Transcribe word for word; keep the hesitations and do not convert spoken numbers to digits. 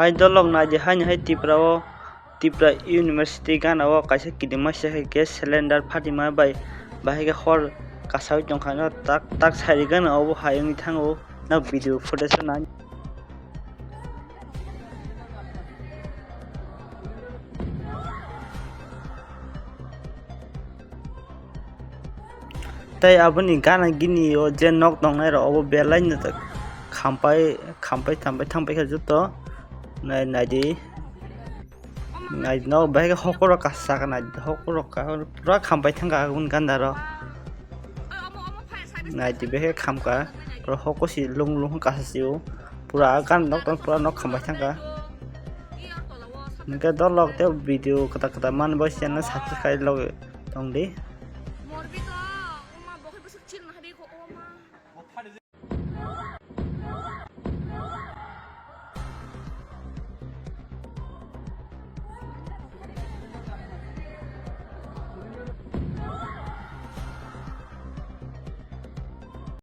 Hai dolok naidi haini hai Tripura o, Tripura University gana o kaisa kirimai se hai gas cylinder phatima bai, bahai khe hor kasawi tongkha no tak tak sai ri gana obo hai wngwi thango. Nok video footage o nai. Tei aboni gana gini o je nok tongnai rok obo belai no khampai khampai thampai thangpai kha joto nai naidi. Nai nok bahai khe hokorok kasa ka nai hokorok ka pura khampai thangkha aboni ganda rok. Naidi bahai khe khamkha pura hoko si lung lung kasa si o pura gana nok tong pura nok khampai thangkha. Hingke dolok tei video kwtal kwtal manwi bo channel subscribe logwi tongdi.